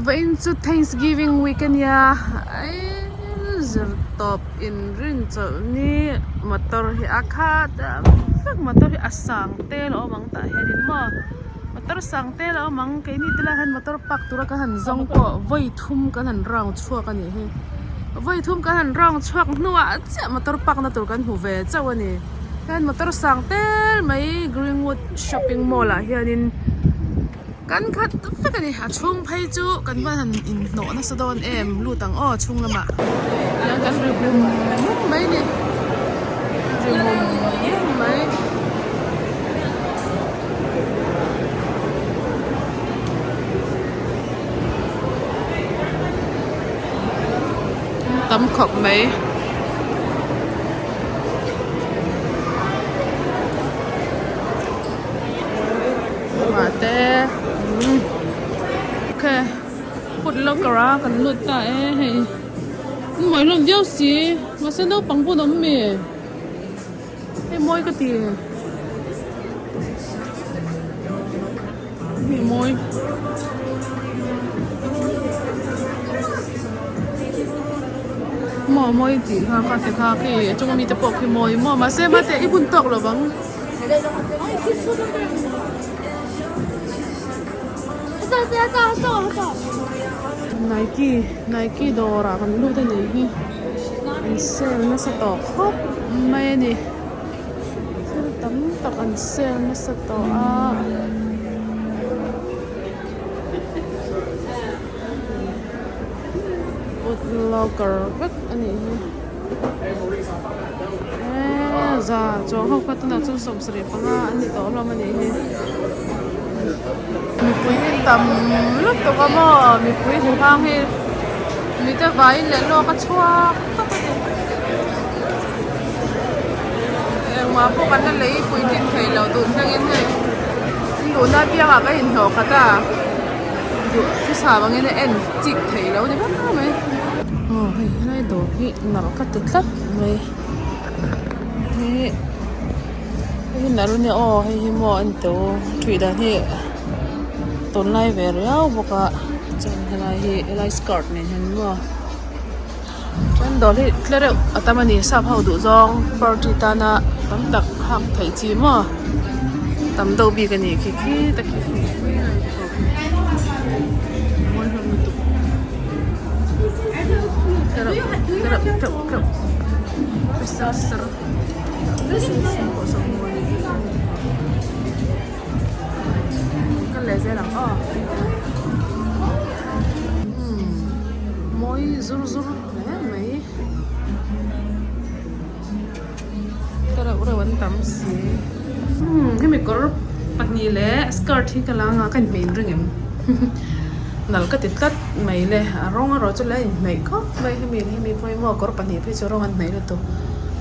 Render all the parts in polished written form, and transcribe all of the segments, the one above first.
Vawiin chu Thanksgiving week a nia aiii zirtawp inrin chawlh ni motor hi a khat a vek motor hi a sang te a awm ang tah hianin maw motor sang te a awm ang keini te lai hian motor park tura kan han zawng pawh vawi thum kan han round chhuak a nih hi vawi thum kan han round chhuak hnuah chiah motor park na tur kan hmu ve chauh a ni. Hian motor sang tel mai Greenwood shopping mall ah hianin kan khat vek a ni a chhung phei chu kan va han inhnawh nasa dawn em lut ang aw chhung lamah hian kan ri hum hum mai a ni ri hum hum mai. Tam khawp mai. Mahte umm ok foot locker a kan lut ta e hei an mawi hlawm viau si mahse naupang bun awm mi hei mawi ka ti hei mawi. Maw mawi tih kha kha te kha khi a chunga mite pawh khi mawi maw mahse mate i bun tawk lo vang. Nike Nike dawrah kan lut a nih hi an sale nasa tawh khawp mai a ni thil tam tak an sale nasa tawh a. Foot locker vek a nih hi eee za chuang ho kha tunah chuan 75 an ni tawh hlawm a nih hi mipui hi tam lutuk a maw mipui huhang hi mite vaiin leh lawk a chhuak tawp a ni engmah pawh kan la lei puitlin thei lo tun thlengin hei duhna apiangah ka inhnawh khat a. Duh thusa vangin a en chik thei lo ni ber mai. Aw hei helai dawr hi nalh ka ti tlat mai hi hei hi nalh ania aw hei hi maw a ni tawh u thuih dan hi tunlai ve riau bawk a chuan helai hi helai skirt nen hian maw chuan dawr hi tle reuh a tam a ni sap ho duh zawng party tana tam tak hak theih chi maw tam deuh bik a ni khi khi te khi mawi hlawm lutuk tle reuh tle reuh tleuh tleuh sir sir pawh saw mawi kal leh zel ang aw. Mawi zur zur hle mai ka reuh reuh an tam si hemi kawr pahnih leh skirt hi ka la anga ka inhmeh inring em nalh ka ti tlat mai le a rawng erawh chu la inhmeh khawp mai hemi hemi pawimawh kawr pahnih phei chu rawng an hnaih lutuk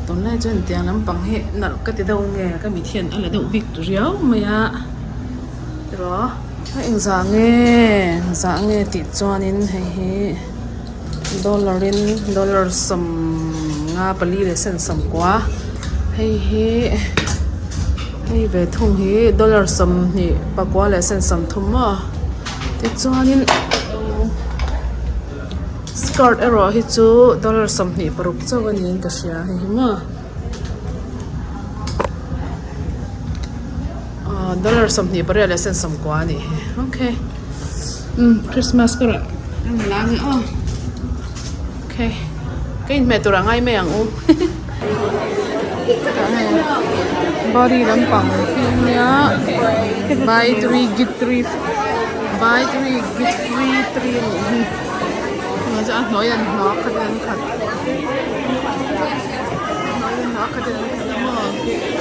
tunlai chuan tiang lampang hi nalh ka ti deuh nge ka mit hian a la deuh bik riau mai a tiraw. A engzah nge engzah nge tih chuanin hei hi dollar in dollar sawmnga pali leh sen sawmkua hei hi hei ve thung hi dollar 20 pakua leh sen 30 maw tichuanin skirt erawh hi chu dollar 26 chauh a niin ka hria hei hi maw. Dollar 28 leh sen 90 a nih hi okay umm christmas ka rawn la ang e aw okay ka inhmeh tur ah ngai mai ang u body lampang khi ania buy three get three buy three get free three a nih hi a hnuai an hnawk khat in an khat a hnuai an hnawk khat in an khat a maw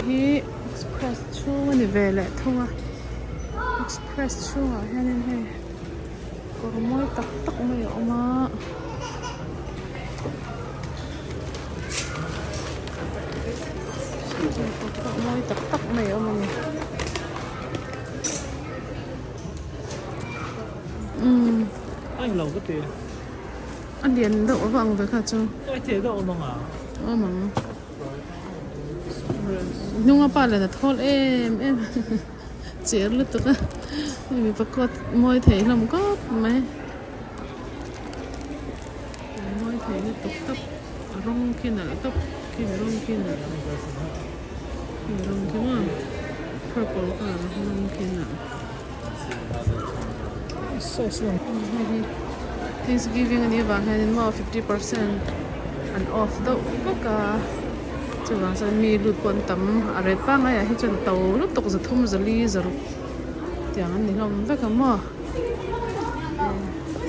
hi. Express chhung a ni ve leh thung a express chhungah hianin hei kawr mawi tak tak mai a awm a kawr pawh mawi tak tak mai a awm a ni umm a lian deuh vak ang ve kha chu awm ang. Hnunga pa lian a thawl em em cher lutuk a hei mipa coat mawi thei hlawm khawp mai. khi nalh tawp khi mi rawng khi nalh khi mi rawng khi maw purple colour rawng khi nalh hei hi thanksgiving anih avang hianin maw 50% an off deuh vek a chuvang chuan mi lut pawh an tam a ret pangngai ah hi chuan to lutuk zathum zali zaruk tiang an ni hlawm vek a maw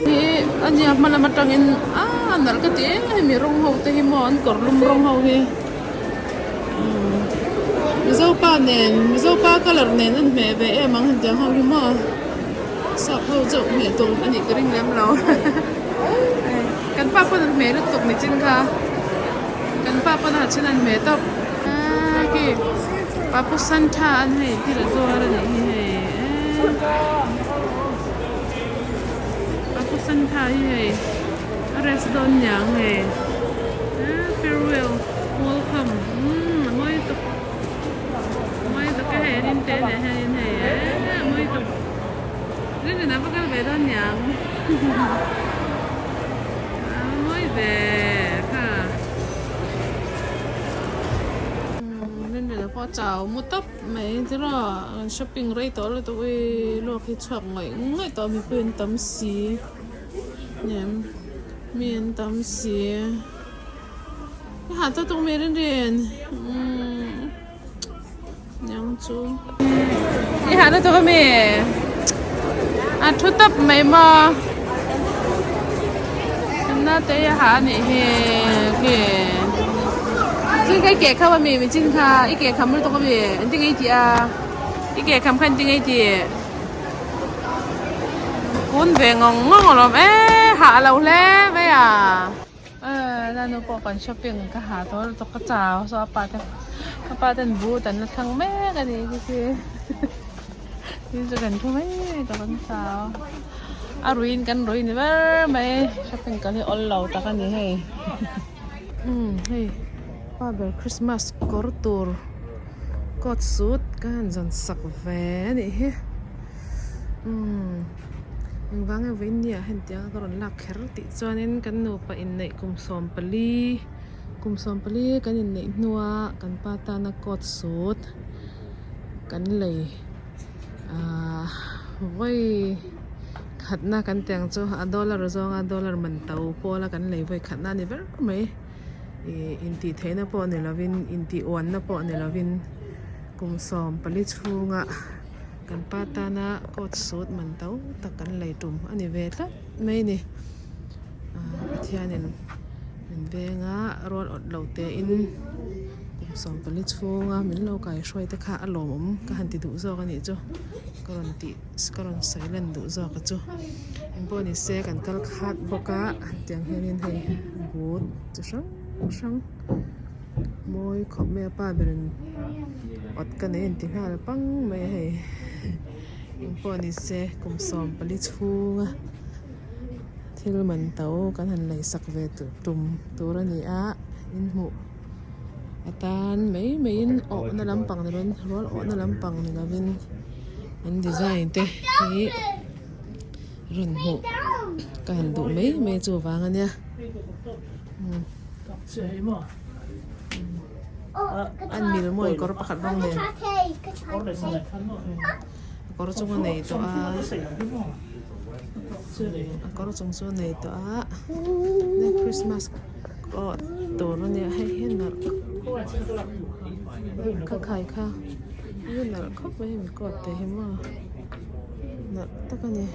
hi a nia hma lam atangin aaa nalh ka ti em a hemi rawng ho te hi maw an kawr lum rawng ho hi umm mizo pa nen mizo pa colour nen an hmeh ve em ang hetiang ho hi maw sap ho chauh hmeh tur a nih ka ring lem lo kan pa pawn an hmeh lutuk nichin kha kan pa pawn a chin an hmeh tawp aaa khi papu santha an hei thil a zuar a nih hi hei eee. A santha hi hei a rest dawn niang hei eh farewell welcome umm a mawi tuk a mawi tuk e hei an in te leh hian in hei eh a mawi tuk rinrin a va kal ve dawn niang a mawi ve kha umm rinrin a pawh chau mu tawp. Mai tiraw an shopping rei tawh lutuk ui luak hi chhuak ngawih ngawih tawh mipui an tam si nem mi an tam si i hah tawh tuk mai rin rin umm niang chu i hah lutuk ami a thu tawp mai maw na te hi a hah anih hi khi. Chin kha i keh kham ami mi chin kha i keh kham lutuk ami engtin nge i tih a i keh kham kha engtin nge i tih kun ve ngawng ngawng alawm e hah a lo hle mai a eh nanu pawh kan shopping ka ha tawh lutuk ka chau saw a pa te ka pa ten boot an la thlang mek ani khi khi tin chu kan thu mai mai tawh kan chau a ruiin kan rui ni ber mai shopping kal hi awl lo tak ani hei. Umm hei pa ber Christmas kawr tur coat suit ka han zawn sak ve a nih hi umm engvang nge vawiin ni ah hian tiang a ka rawn lak kher tih chuanin kan nupa inneih kum 14 kum 14 kan inneih hnua kan pa tana coat suit kan lei ahh vawi. Khatna kan tih ang chu a dollar zawnga dollar man to pawla kan lei vawi khatna a ni ber mai ih intih theihna pawh ni lovin intih uanna pawh ni lovin kum 14 chhunga kan pa tana coat suit man to tak kan lei tum a ni ve tlat mai a ni ah Pathianin min venga rual awt lo tein kum 14 chhunga min lo kaihruai te kha a lawmawm ka han ti duh zawk a nih chu ka rawn tih. Ka rawn sawi lan duh zawk a chu engpawh ni se kan kal khat bawk a tiang hianin hei boot chi hrang hrang mawi khawp mai a pa berin awt ka nei an ti nghal pang mai a hei engpawh ni se kum 14 chhunga thil man to kan han lei sak ve tum tur a ni a inhmuh atan mai maiin awhna lampang ni lovin rual awhna lampang ni lovin. An design te hi rawn hmuh ka han duh mai mai chu vang a nia an mil mawi kawr pakhat rawng nen kawr chung a nei tawh a a kawr chung chu a nei tawh a christmas pawh tur a nia hei hi nalh ka khai kha. Hei nalh khawp mai hemi coat te hi maw nalh tak a ni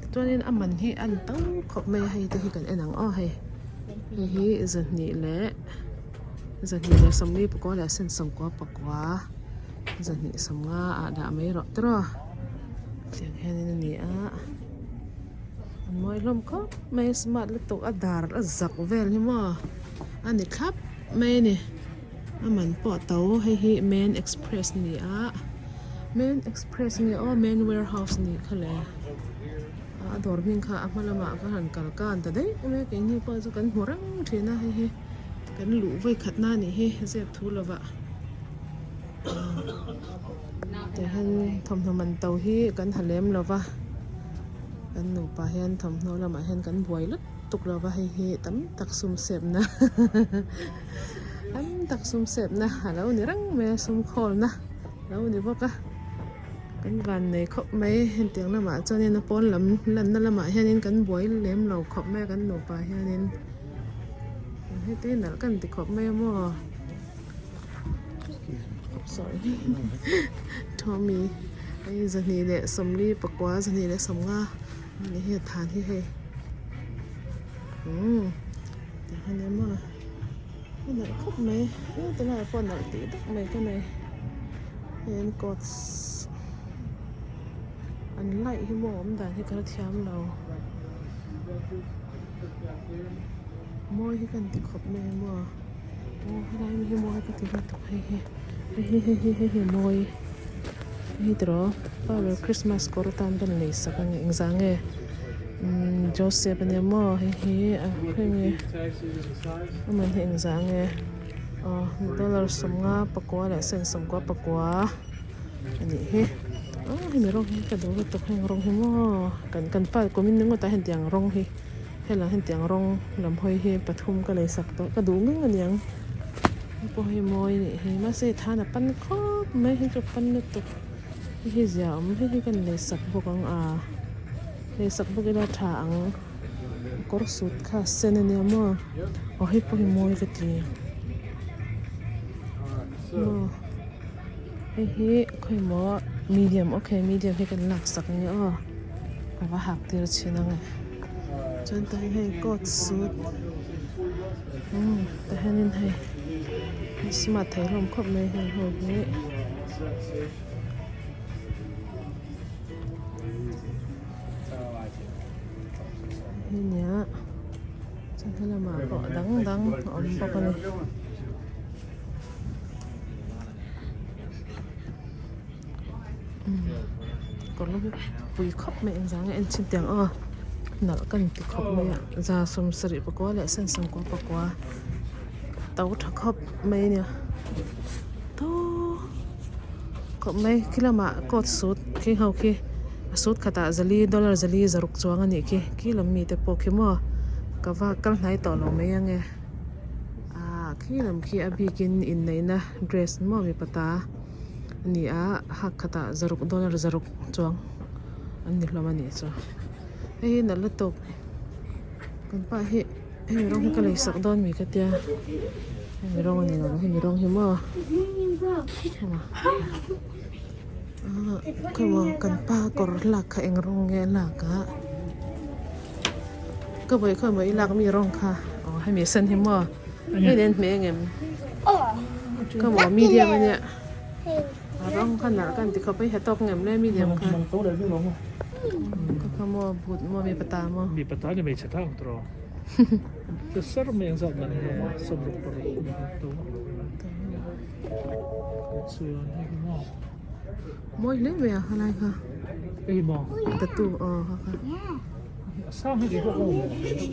tichuanin a man hi a ni tam khawp mai a hei te hi kan en ang aw hei hei hi zahnih leh zahnih leh sawmli pakua leh sen sawmkua pakua zahnih sawmnga ah dah mai rawh tiraw tiang hianin a ni a a mawi hlawm khawp mai smart lutuk a dar a zak vel hi maw a ni thlap mai a ni. A man pawh to hei hi main express a ni a main express nge aw main warehouse a nih kha le a dawr hming kha a hma lamah ka han kal kan ta daih mai a keini pawh chu kan hmu reng thin a hei hi kan luh vawi khat na a nih hi zep thu lovah tihian thawmhnaw man to hi kan ha lem lova. Kan nupa hian thawmhnaw lamah hian kan buai lutuk lo va hei hi tam tak sum sepna tam tak sum sepna a lo ni reng mai a sum khawlna a lo ni bawk a kan van nei khawp mai hetiang lamah chuanin a pawn lam lanna lamah hianin kan buai lem lo khawp mai a kan nupa hianin heti nalh kan ti khawp mai a maw. Sorry Tommy hei zahnih leh sawmli pakua zahnih leh sawmnga anih hi a than hi hei umm tiang a nia maw a nalh khawp mai he ti laiah pawh nalh tih deuh mai ka nei hei an coat an light hi maw awm dan hi ka la thiam lo mawi hi ka inti khawp mai a maw. Aw helai hi mawi ka ti lutuk hei hi hei hi hei hi hei hi mawi hei tiraw flower christmas kawr atan ka nei sak a nia engzah nge umm joseph ania maw hei hi a hemi a man hi engzah nge aw dollar sawmnga pakua leh cent sawmkua pakua a nih hi aw hemi rawng hi ka duh lutuk heng rawng hi maw kan kan pa kumin ni ngawt ah hian tiang rawng hi. Helai hian tiang rawng lam hawi hi pathum ka lei sak tawh ka duh ngang aniang hei pawh hi mawi anih hi mahse than a pan khawp mai hei chu a pan lutuk hei hi zia awm hei hi ka lei sak bawk ang a lei sak bawk ila tha ang kawr sut kha a sen ania maw aw hei pawh hi mawi ka ti maw hei hi khawimaw medium okay medium hi kan lak sak ania aw. Ka va hak tir chhin ang e chuan tah hian hei coat suit umm tah hianin hei a smart thei hlawm khawp mai heng ho hi hei nia chuan helamah pawh dang dang a awm bawk a ni. Kawr hi pui khawp mai engzah nge en chhin teh ang aw nalh ka inti khawp mai a za sawmsarih pakua leh sen sawmkua pakua to tha khawp mai a nia to khawp mai khi lamah coat suit khi ho khi a suit khatah zali dollar zali zaruk chuang a nih khi khi lam mite pawh khi maw ka va kal hnai tawh lo mai ange ah khi lam khi a bikin inneihna dress maw mipa ta. A ni a hak khatah zaruk dollar zaruk chuang an ni hlawm a nih chu hei hi nalh lutuk kan pa hi hemi rawng hi ka lei sak dawn mi ka tia hemi rawng a ni lo hemi rawng hi maw khawimaw kan pa kawr lak kha eng rawng nge a lak a ka vawi khawimaw i lak mi rawng kha aw hemi sen hi maw. Hei nen hmeh engem ka maw medium ania a rawng kha nalh ka inti khawp a i ha tawk ngem le medium kha ka kha maw but maw mipa ta maw mipa ta ni hmeichhe ta ang tawh a sar mai ang zat man hi sawmruk paruk to chuan hei hi maw mawi hle mai a helai kha hei maw tattoo aw kha kha a sang hi kei pawh ka awm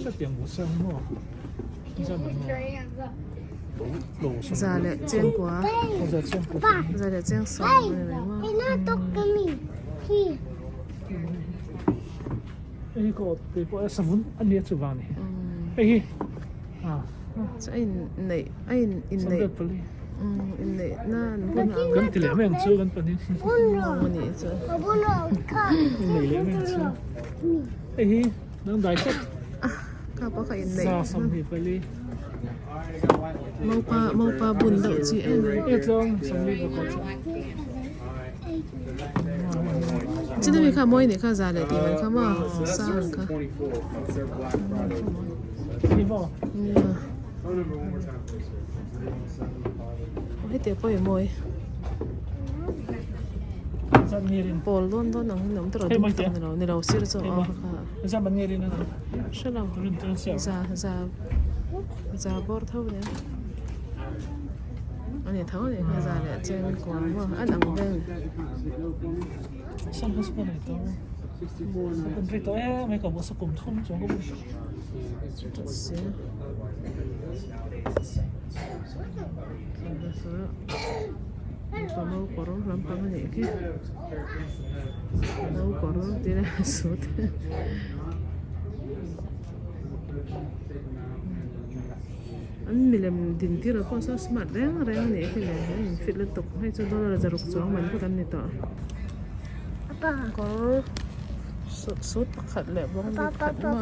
hetiang bu sang maw Za leh chengkua za leh cheng sawm a ni mai maw. Chu a inneih a in inneih inneih na an bun ang a nih chu. Ka pawh ka inneih Maupa maupa bun deuh chi em Chini mi kha mawi nih kha za leh tih man kha maw sang kha nia heti pawh hi mawi pawl dawn dawn ang hi a awm tawh lo dum tak ni lo ni lo sir chu aw kha kha. Hre lo za za za bawr tho nia a ni tho a ni kha za leh cheng kual maw an ang vel si. Mipa no kawr lampang a nih khi no kawr tin a suit an milem din tir ah pawh sawn smart reng reng a nih khi le a in fit lutuk hei chu dollar zaruk chuang man vek an ni tawh kawr suit pakhat leh bawng bik pakhat emaw.